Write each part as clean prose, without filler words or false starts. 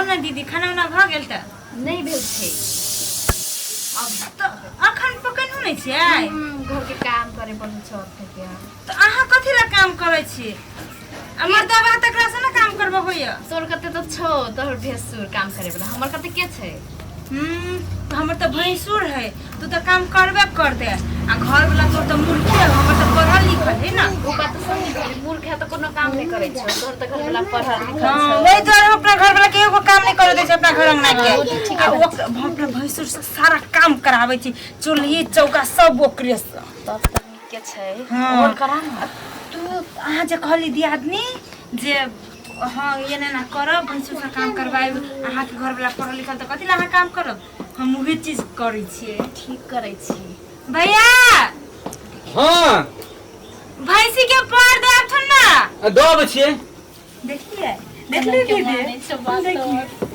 कहू ने दीदी, खाना उना भऽ गेल तऽ? नहि भेल छै। अब तऽ अखन पकड़ू नहि छियै? घर के काम करे पड़ै छै औरत के। तऽ अहाँ कथी लए काम करै छी? आ मर्दाबा तकरा से ने काम करबो होइया। तोर कते तऽ छौ तोहर भेसुर काम करे वाला, हमर कते के छै? तऽ हमर तऽ भैंसुर है, तू तऽ काम करबे करते। आ घर वाला तोर तऽ मूर्खे है, हमर तऽ पढ़ल लिखल है ना। ओ बात तऽ सही कहली, मूर्ख है तऽ कोनो काम नहि करै छौ, तोहर तऽ घर वाला पढ़ल लिखल हाँ, छौ। वही दुआरे हम अपना घर वाला के एगो काम नहीं करे दै छै अपना घर अंगना के। हाँ, ओ तऽ ठीके आ बात। हम अपना भैंसुर से सारा काम कराबै छी, चूल्ही चौका सब ओकरे से। तब तऽ नीके छै। हाँ। और करा ना। तू अहाँ जे कहली दियादनी जे हाँ ये ना करब, भैंसुर से काम करवाएब, अहाँके घर वाला पढ़ल लिखल तऽ कथी लए अहाँ काम करब, हम उहे चीज करै छियै। ठीक करै छी। भैया। हाँ। भैंसी के पार दे आबथुन ना। दऽ अबै छियै। देखिए, देखली के दीदी? मानै छौ बात देखिए। तोहर।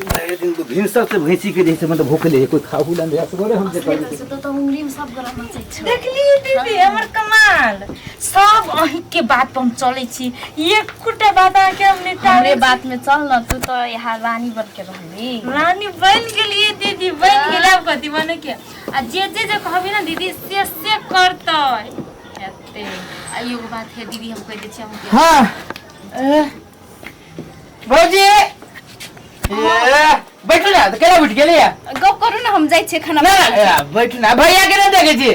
भरि दिन तो भिनसर से भैंसी के जैसे मतलब भूखले है, कोई खाहू ला नहीं असगरे हम जे असले करै से तो उंगली में सब गरम नचै छौ। देखली दीदी हमर कमाल? सब अहीं के बात पर हम चलै छी, एकोटा बात अहाँके हम नहीं हमरे टालै। बात में चल न, तू तो यहाँ रानी बन के रहली। रानी बन गेलिए दीदी, बन गेल। आब कथी बने के? आ जे जे जे कहबी ना दीदी से से करतै। एते आ एगो बात है दीदी, हम कह दै छी अहूँके। हाँ भौजी, ए, बैठू ना, तऽ केना उठि गेलियै? गप करू ने, हम जाइ छियै खाना ना बनाबै। ना, बैठू ना। भैया के नहि देखै छी?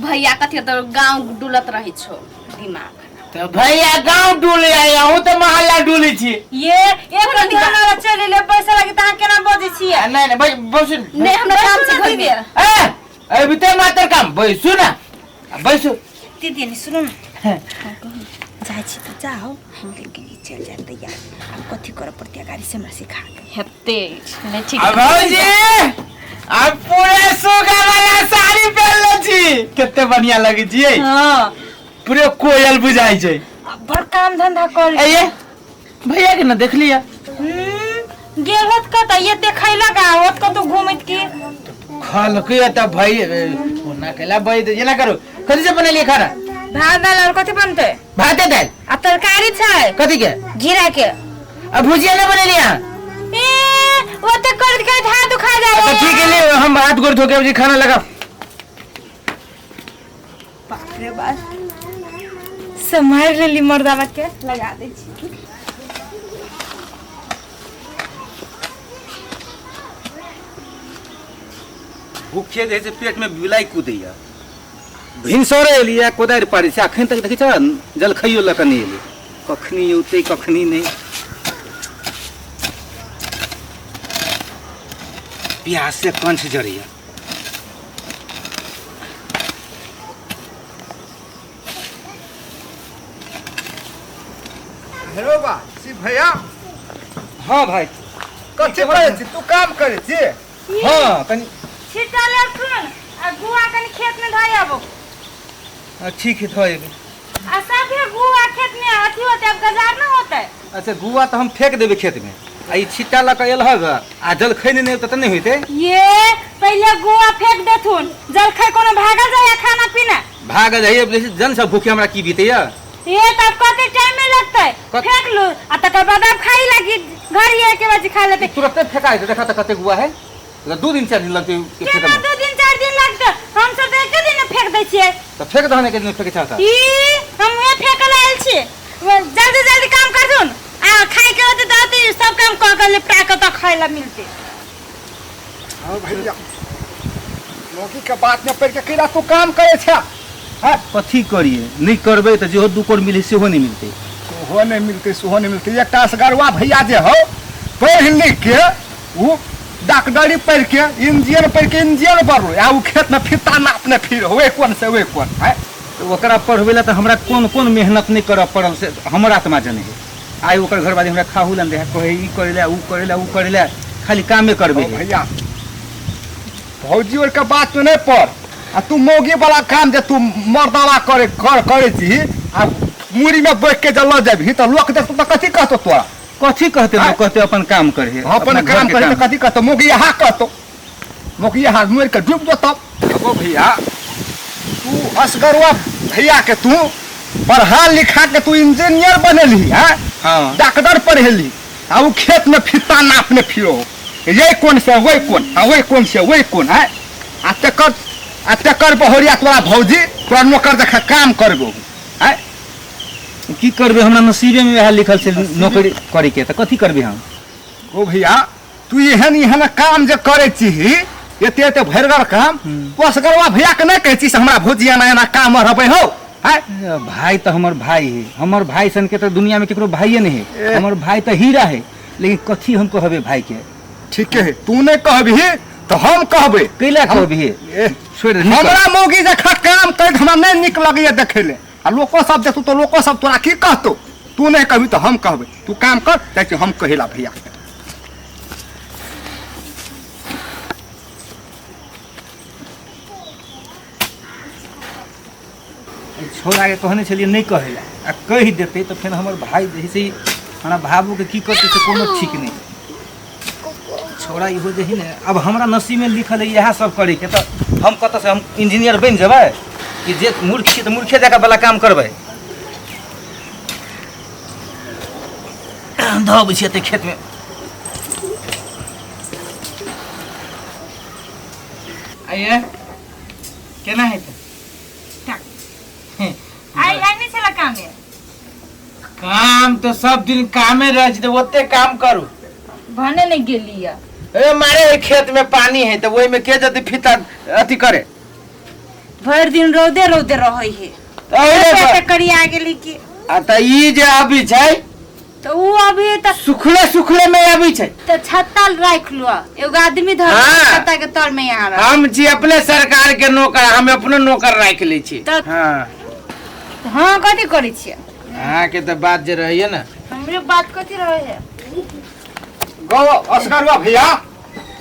भैया कथी तऽ गाँव डुलत रहै छौ दिमाग। तऽ भैया गाँव डुले आइ, अहूँ तऽ मोहल्ला डुलै छी। ये एक दुकान वाला चलि एलै पैसा लागी तऽ अहाँ केना बजै छियै? आ, नहि नहि, बैसू। नहि, हमरा काम छै बैसू ना घर दीदी। में। ए, अबिते मात्र काम, बैसू ना, बैसू। दीदी नहीं सुनू ना, जाइ छी तऽ जाओ, लेकिन ई चलि जायत तऽ यार आब कथी करऽ पड़तै गाड़ी से हमरा सिखा दे। हेतै नहि ठीक। आ भौजी, आब पूरे सुगा वाला साड़ी पहनले छी, कते बढ़िया लगे छी। हाँ। पूरे कोयल बुझाइ छै। आ बड़ काम धंधा कर। ए ये भैया के ना देख लिया? गेल होत कतऽ, ये देखै लगा होत कतौ घूमैत की। खलकै तऽ भई ओना केला भई तऽ एना करू, कथी से बनेलियै खाना? भात दाल और कथी बनतै? भाते दालि। आ तरकारी छै। कथी के? घिरा के। आ भुजिया नहि बनेलियै अहाँ? ए ओते करैत करैत हाथ दुखा जाय। तऽ ठीक है, ले हम हाथ गोर धो के अबै छी, खाना लगाओ। बाप रे बाप, सम्हारि लेली मर्दाबा के, लगा दै छी। भूखे जे है से पेट में बिलाई कूदैया। भिनसरे एलियै, कोदारि पारै छै, अखन तक देखै छ जलखैयो लऽ कऽ नहि एलै। कखनी औतै कखनी नहि। प्यास से कंठ जरैया। हेलो बा शिव भैया। हाँ भाई। कथी करै छी तू? काम करै छी? हाँ कनी छिट्टा लेथुन आ गुआ कनी खेत में धऽ आबो। ठीक है, धऽ एबै। आ सभे गुआ खेत में अथी होते, अब गजार न होते। अच्छा, गुआ तऽ हम फेंक देबै खेत में, आ ई छिट्टा लऽ कऽ एलहक आ जलखै नहि तऽ नहि होइतै। ये पहिले गुआ फेंक देथुन, जलखै कोनो भागल जाय खाना पीना। भागल जाइए, जन सब भूखे हमरा की बीतैया। ये तब कते टाइम में लगतै? फेंक लू आ तकर बाद अब खाई लागी घर ये के बजे खा लेते। तुरंते फेंका जेतै, देखा तऽ कते गुआ है, 2 दिन 4 दिन लगतै के केना? फेंकमे। 2 दिन 4 दिन लगतै? हम सब तऽ एके दिन में फेंक दै छियै। तऽ फेंक दहन, एके दिन फेंकै छह तऽ। ई हम उहे फेंकल आयल छी। जल्दी जल्दी काम कर दून आ खाई के होते तऽ अथी सब काम कऽ के निपटा के तऽ खाय ला मिलते। हाँ भैया, लौकी के बात में पड़ के केला तू काम करे छे? हाँ, कथी करिए, नहीं करबै तऽ जेहो 2 कौड़ मिले सेहो नहीं मिलतै। सेहो नहीं मिलतै, सेहो नहीं मिलतै। एकटा असगरुआ भैया जे हो पढ़ लिख के उ डॉक्टरी पढ़ के इंजीनियर पढ़ के इंजीनियर बनलो, आ उ खेत में फिता नापने फिर होए कोन से ओए कोन है। तऽ ओकरा पढ़बै ला तऽ हमरा कोन कोन मेहनत नहीं करऽ पड़ल से हमर आत्मा जने है। आइ ओकर घरवाली हमरा खाहू ला नहीं कहै, ई करै ला उ करै ला उ करै ला, खाली कामे करबै है। भैया, भौजी और के बात में नहीं पड़, आ तू मौगी वाला काम जे तू मर्दावा करे कर करे छी, आ मुड़ी में बैठ के जल जाबही तऽ लोक देखतो तऽ कथी कहतो तोरा? कथी कहते? आँय? लोग कहते अपन काम करे। हाँ, अपन घर काम के करे तऽ कथी कहतो? मौगी यहाँ कहतो, मौगी यहाँ मुड़ के डूब जो तब। अगो भैया, तू असगरुआ भैया के तू पढ़ा लिखा के तू इंजीनियर बनेलही हैं? हाँ। डॉक्टर पढ़ेली आ उ खेत में फिता नापने फिरो ये कोन से वही कोन आ वही कोन से वही कोन है। आ तेकर आ तेकर बहरिया तोरा भौजी तोरा नौकर देखा काम करबो है। की करबे, हमरा नसीबे में वएह लिखल छै नौकरी करे के, तऽ कथी करबे हम? ओ भैया तू एहन एहन काम जे करे छी एते एते भरिगर काम पोसगरवा भैया के नहीं कहै छी से हमरा भौजी एना एना काम रहबै हो है? भाई तऽ हमर भाई है, हमर भाई सन के तऽ दुनिया में केकरो भाइये नहीं है, हमर भाई तऽ हीरा है, लेकिन कथी हम कहबे भाई के? ठीक है तू नहीं कहबही तो हम कहबे। कैला कहबही? छोड़ दे, हमरा मौगी जखा काम कर हमरा नहीं नीक लगैया देखै ले, आ लोको सब देखू तो लोको सब तोरा की कहतो? तू नहीं कहबी तो हम कहबे, तू काम कर ताकि हम कहेला भैया। छोड़ा के कहने छलियै नहीं कहेला, आ कहि देतै तऽ फेर हमर भाई जे से हमरा भाबू के की करतै से कोनो ठीक नहीं। छोड़ा इहो जे है ने, अब हमरा नसीब में लिखल है इएह सब करे के, तऽ हम कतऽ से हम इंजीनियर बनि जेबै कि जे मूर्ख छियै तऽ मूर्खे जकाँ वाला काम करबै? धऽ अबै छियै एते खेत में। आइए केना हेतै? आइ आइ नहि छला कामे? काम तो सब दिन कामे रहै छै तऽ ओते काम करू। भने नहि गेली या। ए मारे ओहि खेत में पानी है तऽ ओहिमे के जति फीता अथी करे? भरि दिन रौदे रौदे रहै है। तऽ करिया गेली की? आ तऽ ई जे अभी छै तऽ उ अभी तऽ सुखले सुखले में अभी छै। तऽ छत्ता राखि लुआ, एगो आदमी धर छत्ता के तर में यहाँ रह। हम छी अपने सरकार के नौकर, हम अपनो नौकर राखि लै छी। हाँ हाँ कथी करै छियै? अहाँके तऽ बात जे रहैया ने, हमरे बात कथी रहै है? गौ असगरवा भैया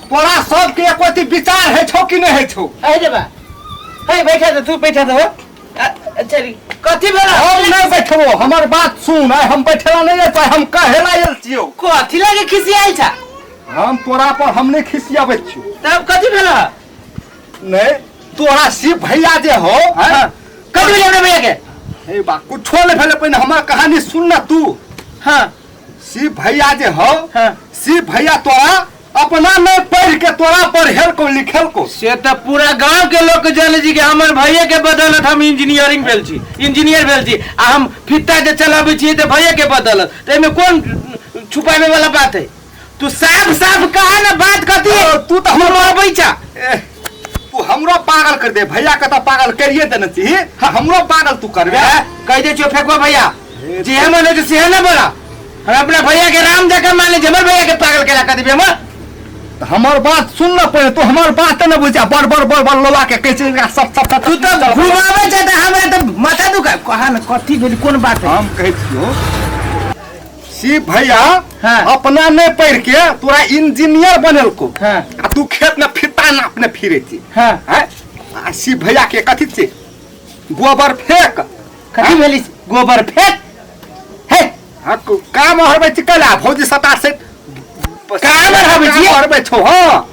तोरा सबके एको विचार है छौ कि नहीं है छौ? अरे देबा हे बैठा दे, तू बैठा दे। अच्छा कथी भेल? हम नहीं बैठबो, हमर बात सुन। आइ हम बैठेला नहीं आयल, हम कहेला आयल छियौ। कथी लागे खिसियाल छा? हम तोरा पर हम नहीं खिसियाबै छियौ। तब कथी भेल? नहीं तोरा शिव भैया जे हो कथी भेल हमरा भैया के? हे बा कुछो नहीं भेलै, पहिने हमर कहानी सुन ना तू। हाँ शिव भैया जे हो, हाँ शिव भैया तोरा अपना नहीं पढ़ के तोरा पढ़ेल को लिखेल को से तो पूरा गांव के लोग के जाने छी कि हमर भैया के बदौलत हम इंजीनियरिंग भेल छी, इंजीनियर भेल छी, आ हम फित्ता जे चलाबै छी तऽ भैया के बदौलत, तऽ एहिमे कोन छुपावे वाला बात है? तू साफ साफ कहा ना बात कथी है? तू तो हमर अबै छा। तू हमरो पागल कर दे, भैया के तो पागल करिए देने छी, हमरो पागल तू करबे। कह दे छियो फेंकवा भैया जे मन हो से ना बोला, हम अपना भैया के राम जका माने, हमर भैया के पागल केला कर देबे हमर। हमर बात सुन न पहिले, तू हमर बात न बुझा, बड़ बड़ बड़ बड़ लोला के कहै छै सब सब तू तो घुमाबै छै तऽ हमरा तऽ माथा दुखा। कहा न कथी भेल, कोन बात है? हम कहै छियो शिव भैया हाँ। अपना नहीं पढ़ के तोरा इंजीनियर बनेल को, हाँ। आ तू खेत में फिता नापने फिरे छी। हाँ। आ शिव भैया के कथी छै? गोबर फेंक। कथी भेली गोबर फेंक? हे हाँ, काम हरबै छी कला भौजी सता से काम हरबै छी? हरबै छौ। हाँ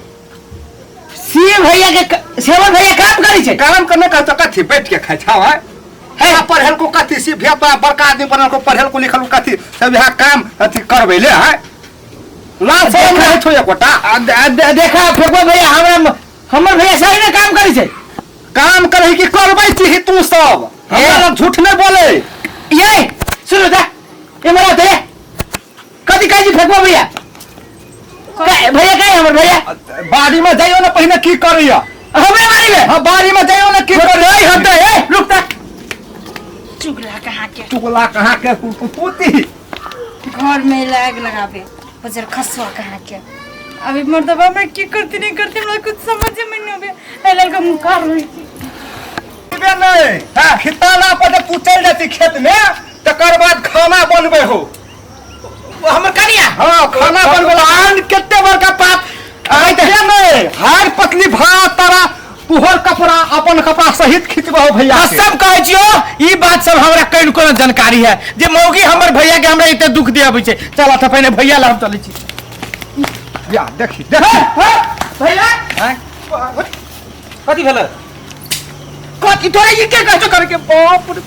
शिव भैया के सेवन भैया काम करै छै? काम करने का तो कथी बैठ के खाइ छौ है? है पढ़ल को कथी शिव भैया तोरा बड़का आदमी बनल को पढ़ल को लिखल को कथी सब यहाँ काम अथी करबै ले है? लाल शरम रहै छौ एकोटा। देखा फेंकवा भैया हमरा हमर भैया सही ने काम करै छै? काम करै कि करबै छी तू सब, हमरा लग झूठ नहीं बोले। ये सुनो दा एमरा दे कथी कहै छी फेंकवा भैया? भैया कहे हमर भैया बाड़ी में जाइयो ना पहिने की करैया? हमरे बाड़ी में? हाँ बाड़ी में जाइयो ना की करैया? हम तो ए रुक ता चुगला कहाँ के? चुगला कहाँ के कुकुती घर में लाग लगाबे बजर खसवा कहाँ के? अभी मर्दबा में की करती नहीं करती हमरा कुछ समझ में नहीं आबे, ए लड़का मुकार होई छी। नहीं हां खिताना पर तू चल जाती खेत में तकर बाद खाना बनबे हो हमर कनिया। हाँ खाना बनबे आन कते बड़का पाप आइ ते नहीं हार पतली भात तारा तुहर कपड़ा अपन कपड़ा सहित खिचबहो भैया के। सब कहै छियो ई बात सब हमरा कहीं कोनो जानकारी है जे मौगी हमर भैया के हमरा एते दुख दियाबै छै। चल त पहिने भैया ला हम चलै छी। या देखी देखी भैया कथी भेल? कथी तोरा ई के कहछो करके? बाप रे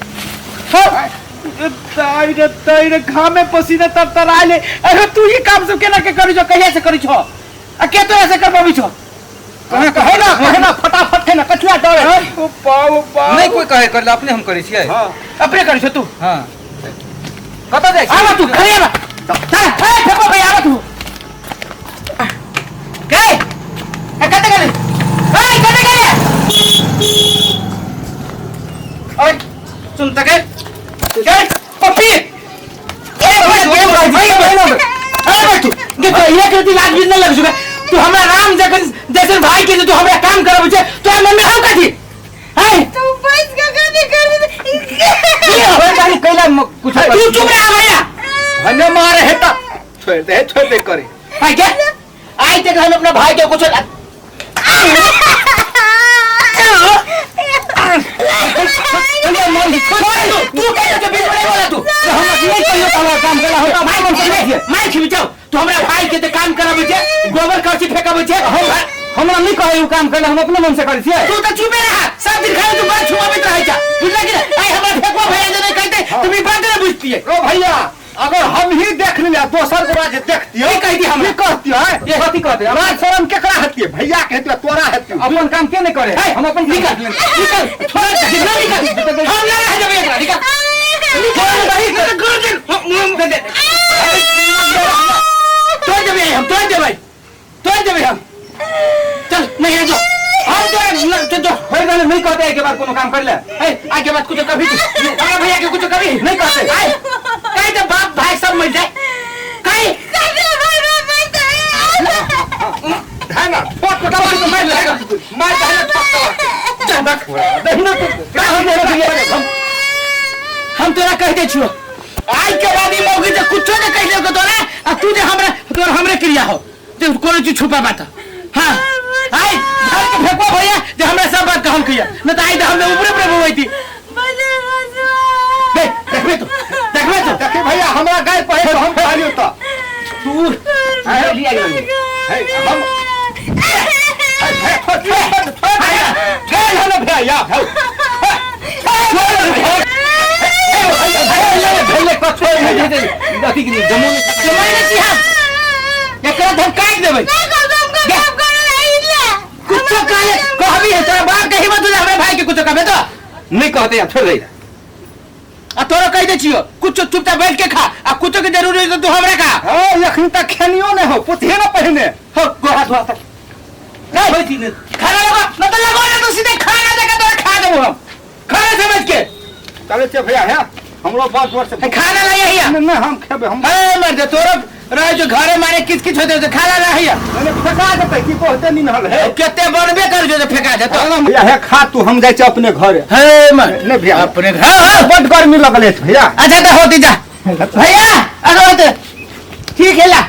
ताई रे ताई रे घामे पसीना तर तर आले। अरे तू ई काम सब केना के करी छो, कहिया से करी छो आ के तोरा से करबाबी छो? कहे कहे ना, कहे ना, फटाफट के ना कथिया डरे। ओ पाओ पाओ। नहीं कोई कहे करला, अपने हम करै छियै। हां अपने करी छो तू। हां कतऽ जाइ छी? आबा तू घरे आबा। चल ए फेको भाई आबा तू। के ए कतऽ गेलै? ए कतऽ गेलै? ओए सुन त के के पप्पी ए भाई भाई भाई भाई अरे भाई तू देखो ये के लाज भी न लग चुका। तू हमरा राम जखन जैसे भाई के तू हमरा काम करब छे तोरा मन में हम कथी है? तू बैस के कथी कर ओए बारी कैला कुछ तू चुप रह भैया। हने मारे हे त छोड़ दे, छोड़ दे करे। भाई के आई तक हम अपना भाई के कुछ तू कहियो के बीच में बोला तू। हम नहीं कहियो त हमरा काम केला हो भाई मन से मार खिबी जाओ। तू हमरा भाई के ते काम कराबै छे, गोबर करछी फेकाबै छे। हमरा नहीं कहे उ काम केला, हम अपने मन से करै छियै। तू त चुपे रह, सब दिन खाली तू बात छुपाबैत रहै छ, बुझला कि नहीं? आई हमरा फेकवा भैया जे नहीं कहते तुम ई बात नहीं बुझतिए। ओ भैया अगर हम ही देख लिया दोसर गोरा जे देखतिए की कहती हमरा? की कहतिए? ये कथी कहते? लाज शरम केकरा हेतिए? भैया के हेतिए, तोरा हेतिए। अपन काम के नहीं करे, हम अपन निकल निकल छोड़ दे, निकल हम ना रह जेबै एकरा, निकल निकल कर दे दे तोड़ देबै हम, तोड़ देबै, तोड़ देबै हम। चल नहीं है जो हम तो जो होय गेलै, नहीं कहते एके बार कोनो काम करले। ए आगे बात कुछ कभी हमरा भैया के कुछ कभी नहीं कहते। आए कहीं तो बाप भाई सब मर जाए कहीं है ना ठोक के दबा के मार ले, मार दे ना ठोक दबा। चल बक नहीं ना का हम भैया हम तोरा कह दे छियो आज के बाद ई मौगी जे कुछो के कह देलको तोरा आ तू जे हमरा तोरा हमरे क्रिया हो जे कोनो चीज छुपा बात। हां आई घर के फेंकवा भैया जे हमरा सब बात कहल किया न त आई त हमने ऊपरे ऊपरे बोलैती। देख देखबे तू, देखबे तू। देखे भैया हमरा गाय पहे तो हम कहलियो त तू है लिया गेल है हम है है छोड़ छोड़ छोड़ छोड़ ना भैया है भेले कछो अथी के जमो जमाई नै छी हम एकरा हम काटि देबै। कुछो कहले कहबी है तोरा बाप के हिम्मत होले हमरा भाई के कुछो कहबे तो नहीं कहते यार, छोड़ दे। आ तोरा कह दे छियो कुछो चुपचाप बैठ के खा आ कुछो के जरूरी है तो तू हमरा खा। हां एखन तक खेनियो नहीं हो, पुछिए ना पहिने हो गोहा धोआ तक नहीं होई थी ने। खाना लगा न तो लगो ना तो सीधे खाना देके तोरा खा देबो हम खाना समझ के। चले छे भैया है हमरो बहुत जोर से खाना लाइए हिया। नहीं हम खेबे हम। ए मर दे तोरा रह जो घरे मारे किच किच होते तो खाना ला हिया। मैंने फेका देते की कहते नहीं हल है केते बनबे कर जो फेका देतो भैया है खा तू हम जाय छै अपने घरे। हे मर नहीं भैया अपने घर। हां बड गर्मी लगले भैया। अच्छा तो होती जा भैया अगर होते ठीक है ला।